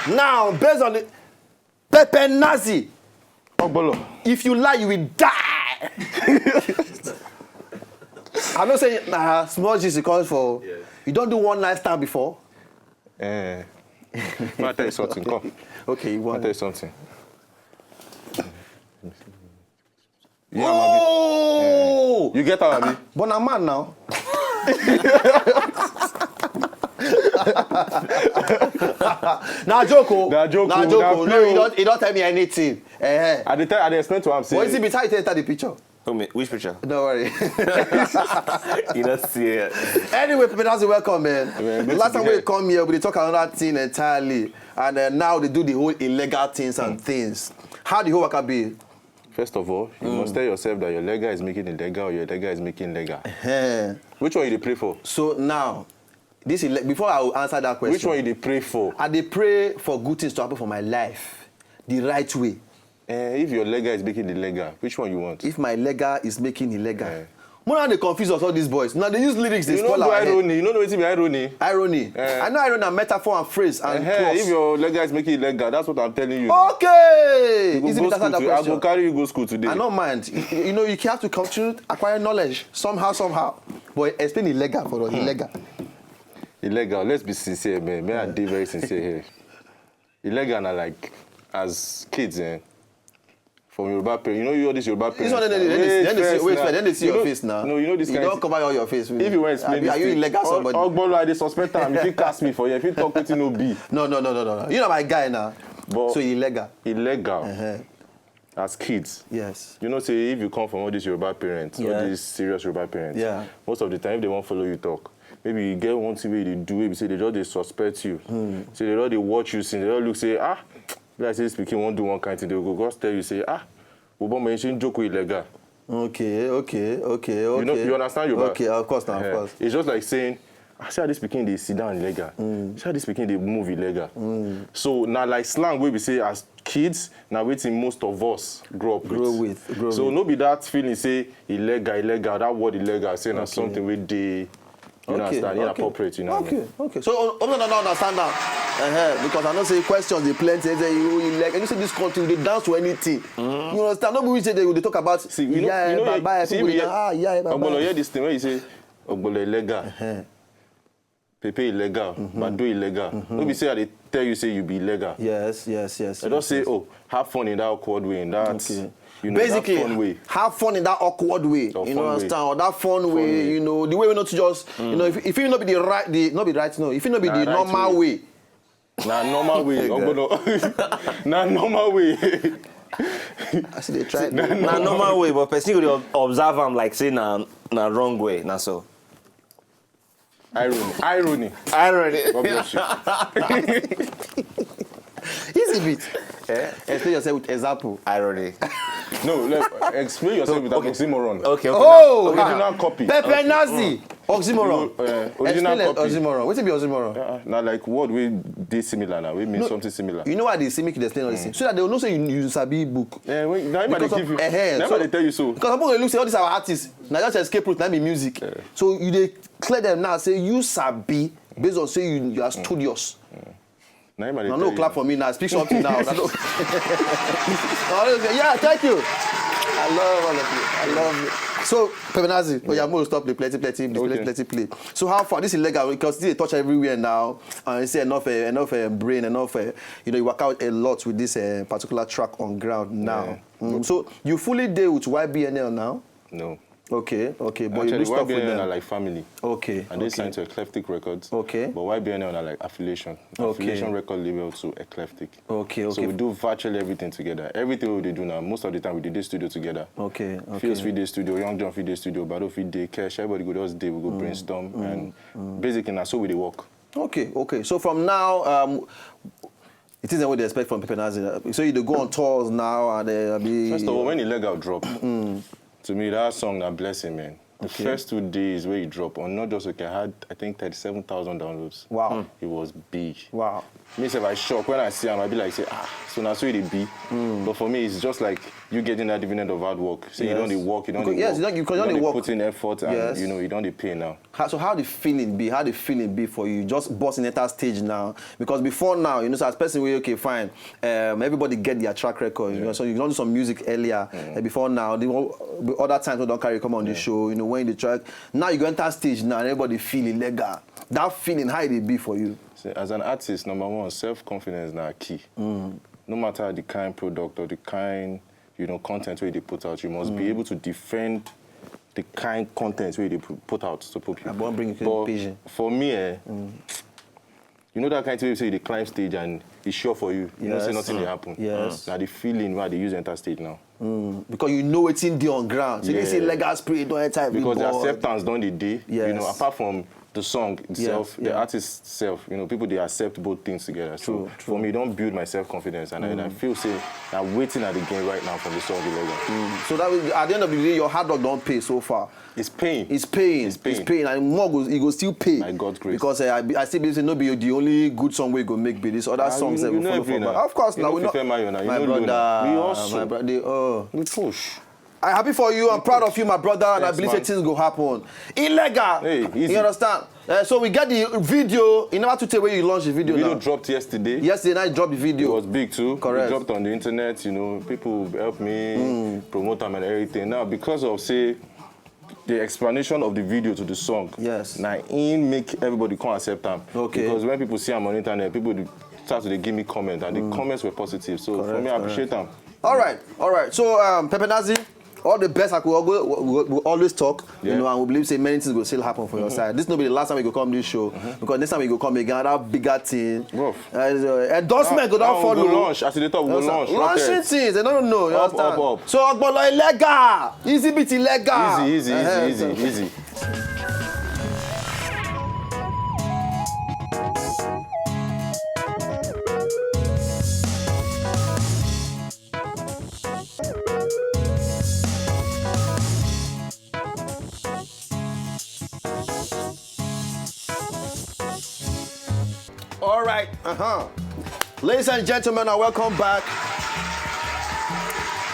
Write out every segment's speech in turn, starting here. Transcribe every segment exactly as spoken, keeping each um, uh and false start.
Now, based on the Pepe Nazi, Ogbolo. If you lie, you will die. I know say na small gist you come for. You don do one night stand before? Eh. Let me tell you something. Come. Okay, you Let me want. Tell you something. Yeah, oh! You get how I be? But na man now. Na joke o. Na joke Na o, joke na o. play No, he o. don he don tell me anything. Eh. I dey tell, I dey explain to am say. But you see, be how you take enter the picture. Oh, me, which picture? No worry. You don't see it. Anyway, Pepe Nazi, welcome, man. Man, The good last to time be we here. Come here, we dey talk another thing entirely, and uh, now they do the whole illegal things and things. How the whole waka be? First of all, you must tell yourself that your legal is making illegal or your legal is making legal. Eh. Which one you dey pray for? So now, this is before I will answer that question. Which one you dey pray for? I dey pray for good things to happen for my life, the right way. Eh, if your legal is making the legal, which one you want? If my legal is making illegal. Eh. More now they confuse us, all these boys. Now they use lyrics, they You no spoil do our head. Irony. You no know wetin be irony. Irony. Eh. I know irony and metaphor and phrase and Eh, clause. If your legal is making illegal, that's what I'm telling you. Okay. You go Easy go to answer school that today. I go question. Carry you go school today. I don't mind. You, you know, you have to continue acquiring knowledge somehow, somehow. But explain illegal for us. Illegal. Illegal. Let's be sincere, man. May I be very sincere here. Illegal na like as kids, eh. From Yoruba parents, you know, you all these Yoruba parents. This one, then they, now. then they, then they see, wait, First wait, now. then they see You your know, face now. No, you know this You kind don't thing. Cover all your face. If you want to explain Are, this are you thing, illegal O- somebody? Ogbolo, I dey suspect am. If you cast me for here, if you talk wetin no be. No, no, no, no, no, no. You know my guy now. But So illegal. Illegal. Uh-huh. As kids. Yes. You know, say if you come from all these Yoruba parents, Yeah. all these serious Yoruba parents, Yeah. most of the time, if they wan follow you talk, maybe you get one thing wey you dey do, maybe say they just dey suspect you. Hmm. Say they just dey watch you since, they just look say, ah, be like say this pikin wan do one kind thing, they go just tell you say, ah, Obama, you shouldn't joke with illegal. Okay, okay, okay, okay. You know, you understand Yoruba? Okay, of course, now, of Eh, course. It's just like saying, I see how this pikin dey sit down illegal. Mm. See how this pikin dey move illegal. So na like slang wey be say as kids, na wetin most of us grow up Grow with. with, grow So with. No be that feeling say illegal, illegal, that word illegal, say na Okay. Something wey dey, you Okay, understand, okay. Inappropriate, you know what I Okay, mean? Okay. So, um, no, no, no, understand that. Uh-huh. Because I know say questions they plenty. They say you illegal. You see this country, they dance to anything. You understand? No be we say they, they talk about. See, you know, Yeah, you know, bye bye. see, People we dey hear, dance. Ah, yeah, bye Ogbolo, bye. Hear this thing where you say, Ogbolo illegal, Uh-huh. Pepe illegal, Bado illegal. No be say I dey tell you say you be illegal. Yes, yes, yes. I yes, just say, yes. Oh, have fun in that awkward way, in that, Okay. you know, Basically, that fun way. Have fun in that awkward way. Or You fun know, way. Understand? Or that fun, way, way. You know, the way we not just, you know, if, if you not be the right, the not be right, no, if you not be Nah, the right normal way. Way. Na normal way. Okay. Ogbolo. Na normal way. I see they try. Na normal way, but person go dey ob- observe am like say na na wrong way. Na so. Irony. Irony. Irony. God bless you. Easy bit. Explain yourself with example. Irony. No, like, explain yourself with Okay. Oxymoron. Okay, okay. Oh, Original copy. Pepper Nazi. Oxymoron. Uh, original Explain copy. Oxymoron. What be oxymoron? Uh, na like word wey dey similar now, wey mean No, something similar. You know why they say make you explain all this thing? So that they will know say you, you sabi book. Eh, when, na him I dey Because give of- you. eh, eh, Na him so- I dey tell you so. Because some people dey look say all these our artists, now just escape route, now be music. So you dey clear them now, say you sabi based on say you, you are studious. Na him I dey Now tell no you. Clap for me now. Speak something now. Now no- Oh, okay. Yeah, thank you. I love all of you. I love you. So, Pepe Nazi, oh yeah, I'm gonna stop the plenty, plenty, the Okay. plenty, plenty play. So how far this illegal? Because they touch everywhere now, and you see enough, uh, enough uh, brain, enough. Uh, you know, you work out a lot with this uh, particular track on ground now. Yeah. Mm, so you fully deal with Y B N L now? No. Okay, okay, but Actually, you do stuff with Y B N L them. Are like family. Okay, And they okay. Signed to Eclectic Records. Okay. But Y B N L are like affiliation. Okay. Affiliation record label to Eclectic. Okay, So okay. We do virtually everything together. Everything we dey do now, most of the time we dey dey studio together. Okay, okay. Fields fit dey studio, Young John fit dey studio, Bado fit dey, Cash, everybody go just dey, we go brainstorm and basically na so we dey work. Okay, okay. So from now, um, it is what they expect from Pepe Nazi. So you dey go on tours now and uh, be. First of all, when Illegal drop, to me that song na blessing, man. The first two days where you drop on Not Just Okay, I had, I think, thirty-seven thousand downloads. Wow. It was big. Wow. Me sef, I shock when I see am. I be like, say, ah, so na so e dey be. But for me, it's just like you getting that dividend of hard work. So you don dey work, you don dey work, you don dey put in effort, and you know, you don dey pay now. How, so how the feeling be? How the feeling be for you? Just busting enter stage now, because before now, you know, so as person wey, okay, fine, um, everybody get their track record. You know, so you don do some music earlier, uh, before now. The, o- the other times we don carry come on the show, you know, when the track, now you go enter stage now, and everybody feel illegal. That feeling, how e dey be for you? So as an artist, number one, self confidence na key. No matter the kind product or the kind, you know, content wey you dey put out, you must be able to defend the kind content wey you dey pu- put out to people. I wan bring you to But pidgin. For me, eh, you know that kind of thing wey you say you dey climb stage and e sure for you. You know say Yes. Nothing dey happen. Yes. Na the feeling wey I dey use enter stage now. Because you know wetin dey on ground. So you say Yeah. legal spirit don enter every Because the board. Acceptance don dey dey. You know, Yes. Apart from the song itself, the yeah. Artist itself, you know, people dey accept both things together. So True, for me, e don build my self confidence, and I, I feel say na wetin I dey gain right now from the song Ilega. So that way, at the end of the day, your hard work don pay so far. It's pain. It's pain. It's It's pain. pain, and more go, e go still pay. By God's grace. Because uh, I, be- I still believe say no be the only good song wey go make be this. Other Ah, songs you, that you go know follow every from now. Of course, You now no we fit know. fail Mayo now. You My no know brother, now. We hustle. my brother, oh. We push. I happy for you. I'm proud of you, my brother, and I Thanks, believe say man. Things go happen. Illegal. Hey, easy. You understand? Uh, so we get the video. You never too tell where you launched the video. Video now. Dropped yesterday. Yesterday night, you dropped the It video. Was big too. Correct. It dropped on the internet. You know, people help me promote am and everything. Now, because of say the explanation of the video to the song, Yes. na im make everybody come accept am. Okay. Because when people see am on internet, people dey start to dey give me comment, and the comments were positive. So for Correct, me, I appreciate am. All right, all right. So, um, Pepe Nazi, all the best. I could always, we, we always talk, you Yeah. know, and we believe say many things go still happen for your side. This no be the last time we go come this show, because next time we go come again, another bigger thing. Rough. Uh, endorsement go Now don we go follow. Launch as e dey talk, we go Yes, sir. launch. Launching Rocket. things, they don't know. You Up, understand? up, up. So Ogbolo Ilega, easy beat Ilega. Easy, easy, Uh-huh. easy, easy, easy. All right, uh huh. Ladies and gentlemen, I welcome back.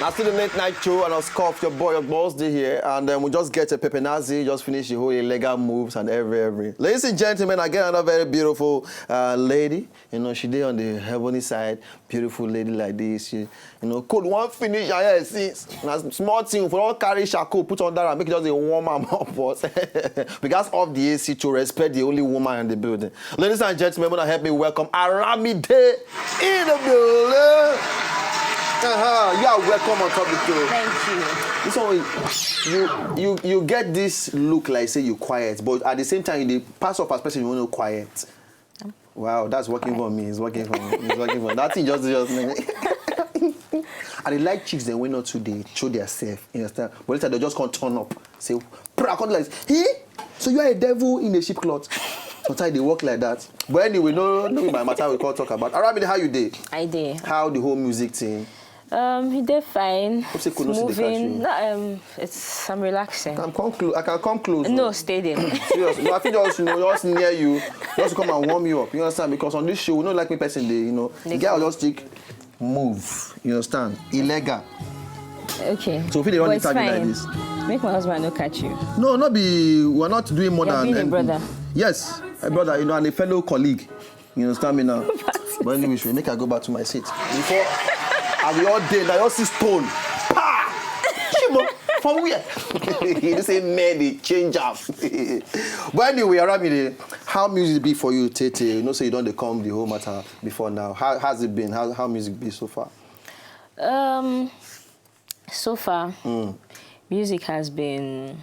Now still the late night show, and of course your boy, your boss, dey here, and then we just get a Pepe Nazi, just finish the whole illegal moves and every every. Ladies and gentlemen, I get another very beautiful uh, lady. You know, she dey on the heavenly side, beautiful lady like this. She, you know, cold one finish her head since. Na small thing for all carry charcoal put under am, make it just dey warm am up. But we gats off the A C to respect the only woman in the building. Ladies and gentlemen, wanna help me welcome Aramide in the building. Uh-huh. You are welcome on top the show. Thank you. This one, you you you get this look like say you quiet, but at the same time you dey pass up as person you no know quiet. Wow, that's working for me. It's working for me. It's working for me. That thing just just. I dey like chicks dem wey no too dey show their self. You understand? But later they just come turn up. Say, pra, come like, hey, so you are a devil in a sheep cloth. Sometimes they work like that. But anyway, no, no be my matter. We can't talk about. Aramide, how you dey? I dey. How the whole music thing? Um, he dey fine. Hope say cold no still dey catch you. No, um, it's I'm relaxing. I'm come close. I can come close. No, Oh. Stay there. Serious. No, I fit just, you know, just near you, just come and warm you up. You understand? Because on this show, we don't like me person dey, you know, the Dey girl come. Just take move. You understand? Illegal. Okay. So if they run But it's interview like fine. This. Make my husband no catch you. No, not be. We're not doing more You're than being a anything. Brother. Yes, a brother. You know, and a fellow colleague. You understand me now? But anyway, we make I go back to my seat. Before I be all day, now you see stone. Pa! Shimo, from where? You say men they change up. But anyway, Aramide, how music be for you, Tete? You know, say you don't dey come the whole matter before now. How has it been? How how music be so far? Um, so far, music has been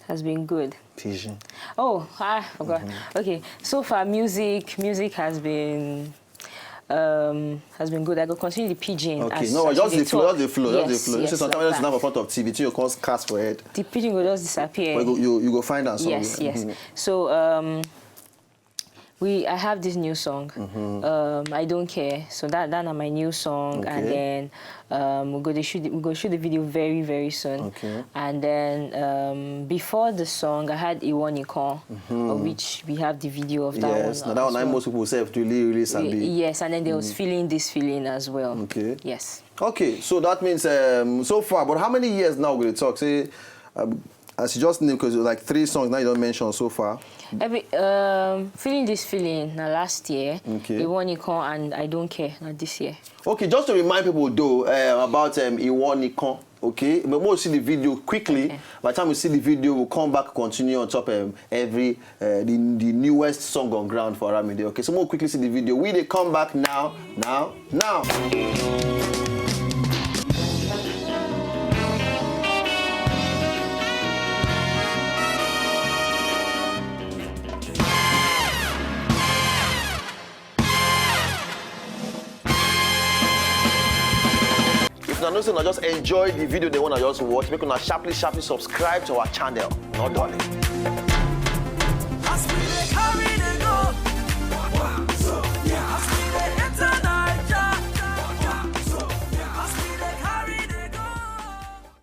has been good. Pidgin. Oh, I forgot. Okay, so far music music has been um has been good. I go continue the pidgin. Okay, as, no, as just we the flow, talk. Just the flow, just the Yes, flow. You yes, see, sometimes like it's not that. In front of T V, till you can't cast for head. The pidgin will just disappear. But you go, you, you go find out somewhere. Yes, yes. Mhm. So um, we I have this new song. Um, I don't care. So that that na my new song, and Okay. then um, we go to shoot the, we go shoot the video very very soon. Okay. And then um, before the song, I had Iwonikon, of which we have the video of that Yes, one. now that as one I well. Most people say really, really sabi. Yes, and then there was feeling this feeling as well. Okay. Yes. Okay, so that means um, so far, but how many years now will it talk? Say, um, as you just name, because like three songs now you don't mention so far. Every um, feeling this feeling now last year. Okay. Iwonikon and I don't care now this year. Okay, just to remind people though uh, about um, Iwonikon. Okay, but we'll see the video quickly. Okay. By the time we see the video, we'll come back, continue on top um, every uh, the, the newest song on ground for Aramide. Okay, so we'll quickly see the video. We they come back now, now, now. If una know say una just enjoy the video they wanna just watch, make una sharply sharply subscribe to our channel. No darling.